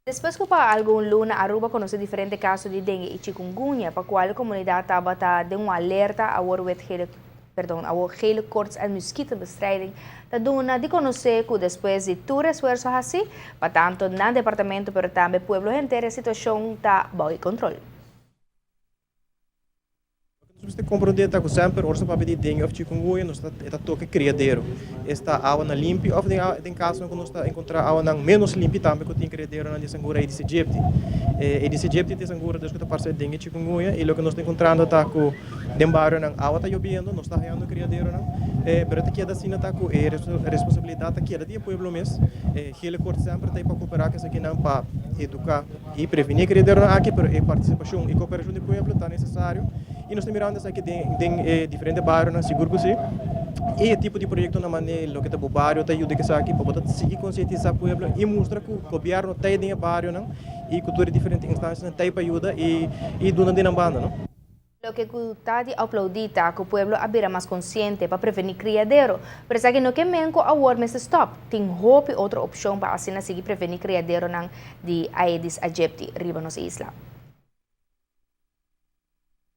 Despues cu pa algun luna Aruba a conoce diferente caso di dengue y chikungunya, pa cual comunidad tabata den un alerta, awor Wet Gele, perdon, awor Gele Koorts en Muskietenbestrijding ta duna di conoce cu despues di tur esfuerso haci, pa tanto nan departamento pero tambe pueblo henter, e situacion ta bou control. Nos ta comprende cu semper ora papia di dengue of chikungunya, nos ta toca criadero. Esta awa nan limpi of den caso cu nos ta encontra awa nan menos limpi tambe cu tin criadero nan di sangura Aedes aegypti. Aedes aegypti ta sangura dus cu ta parce dengue, chikungunya, y loke nos ta encontrando ta cu den bario nan awa ta yobiendo, nos ta hayando criadero nan, pero ta keda asina, ta cu e responsabilidad ta keda di pueblo mes. Gele Koorts semper ta pa coopera cu esaki nan pa educa y preveni criadero nan aki, pero e participacion y cooperacion di pueblo ta necesario. Y nos ta mirando aki den diferente bario, sigur cu si. E tipo di proyecto na manera loke ta bario ta yuda cu esaki pa sigui concientisa pueblo y mustra cu gobierno ta den bario nan y cu tur diferente instancia ta pa yuda y duna di banda, no? Loke ta di aplaudi ta cu pueblo a bira mas consciente pa preveni criadero. Pero esaki no kiermen cu awor mester stop. Tin hopi otro opcion pa asina sigui preveni criadero nan di Aedes aegypti riba nos isla.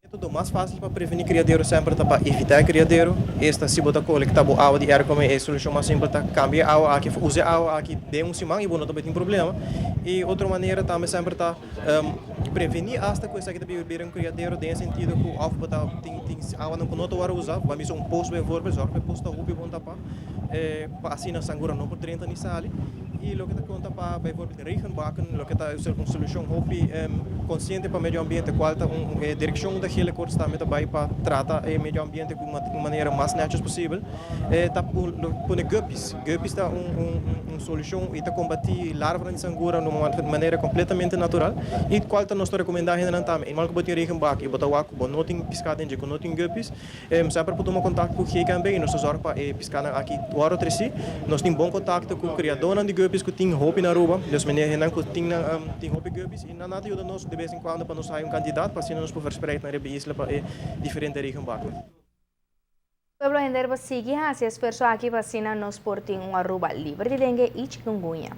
Metodo mas facil pa preveni criadero semper ta pa evita criadero. Esta si bo ta colecta bo awa di airco, e solucion mas simpel ta cambia awa aki, usa awa aki den un siman y bo no ta tin problema. Y otro manera tambe semper ta preveni hasta cu esaki ta bira un criadero, den sentido cu of bo ta tin awa nan no ta usa, ban bisa un pos bijvoorbeeld, zorg pa pos ta hopi bon tapa, pa asina sangura no por drenta ni sali. Y loke ta conta pa bijvoorbeeld regenbakken, loke ta un solucion hopi consciente pa medio ambiente, cual ta un direccion di Gele Koorts tambe tambe pa trata e medio ambiente di un manera mas netjes posibel. Ta pone guppies. Guppies ta un solucion y ta combati larva di sangura di un manera completamente natural. Y cual ta nos recomenda tambe. Eenmaal cu bo tin regenbak y bo ta wak, bo no tin pisca den, no tin guppies, semper por tuma contacto cu GKMB y nos ta zorg pa e pisca aki wordo treci. Nos tin bon contacto cu criador di guppies cu tin hopi na Aruba. Dus meneer nan cu tin hopi guppies y nan ta yuda nos de vez en cuando pa nos haya un cantidad pa asina nos por verspreid na isla pa e diferente regenbakken. Pueblo henter pa sigui haci esfuerso aki pa asina nos por tin un Aruba liber di dengue y chikungunya.